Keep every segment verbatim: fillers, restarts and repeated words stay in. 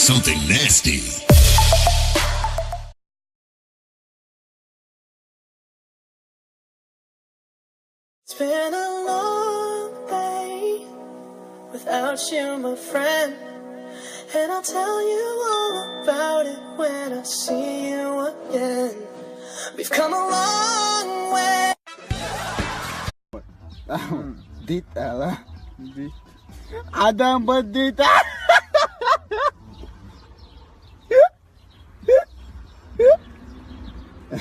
Something nasty. It's been a long day without you, my friend. And I'll tell you all about it when I see you again. We've come a long way. Дит ала. Адам ба дит.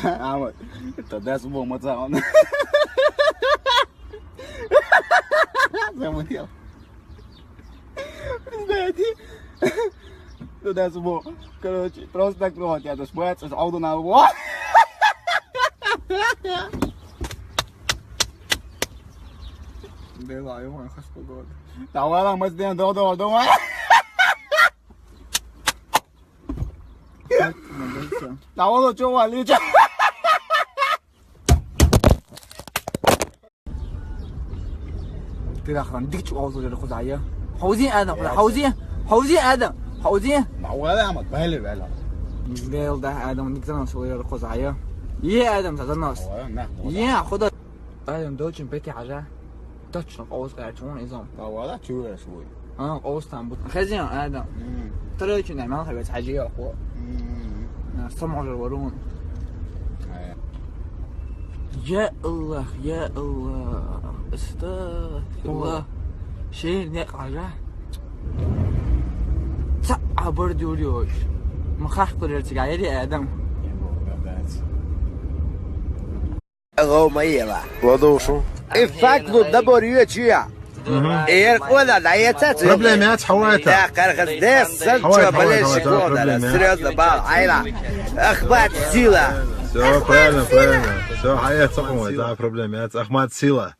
Ама то дас бо ма цаун. Замутил. Знаете? То дас бо. Короче, просто так вот я то шпац, а он на вот. Дела, ё-моё, хас погода. Давай, мы сделаем до до до. Давай, чё, вали, чё? Ты охран дик чё, озо жер хозая. Хаузин адам, хаузин, хаузин адам, хаузин. Давай, мы бали бали. Гел да адам дик зан шо жер хозая. Е адам за нас. Е худа. Адам долчин пети ажа. Точно, къоз къарчун изом. Давай, чё я свой. А, къоз там бут. Хезин адам. Тройчи не мал хавец хажи я хо. Саможа ворун. Я Аллах, я Аллах. Астагфируллах. Шер не къажа. Ца абар дюрюш. Махах курер цига ери адам. Гъо ма ела. Ладошу. Ифак лу дабор юя чуя. Эр къола да ета ци. Проблемят хавата. Да, къаргъыз дес, сад чо балеш хавата, шикола да. Серьёзно, бал, айла. Ахмат сила. Всё, правильно, правильно. Всё, хая цакъма, да, проблемят. Ахмат сила.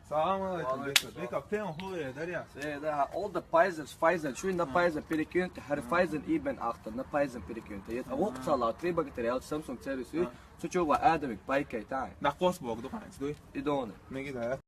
Салам алейкум, Бека. Бека, пен хуе, даря. Се да, all the Pfizers, Pfizer, чуй на Pfizer, перекиньте, хар Pfizer и бен ахта, на Pfizer перекиньте. Ет, а вок цала, три бактериал, Samsung сервис, и сучо ва адамик, пайкай тай. На кос бок, дуканец, дуй. И доне. Меги да.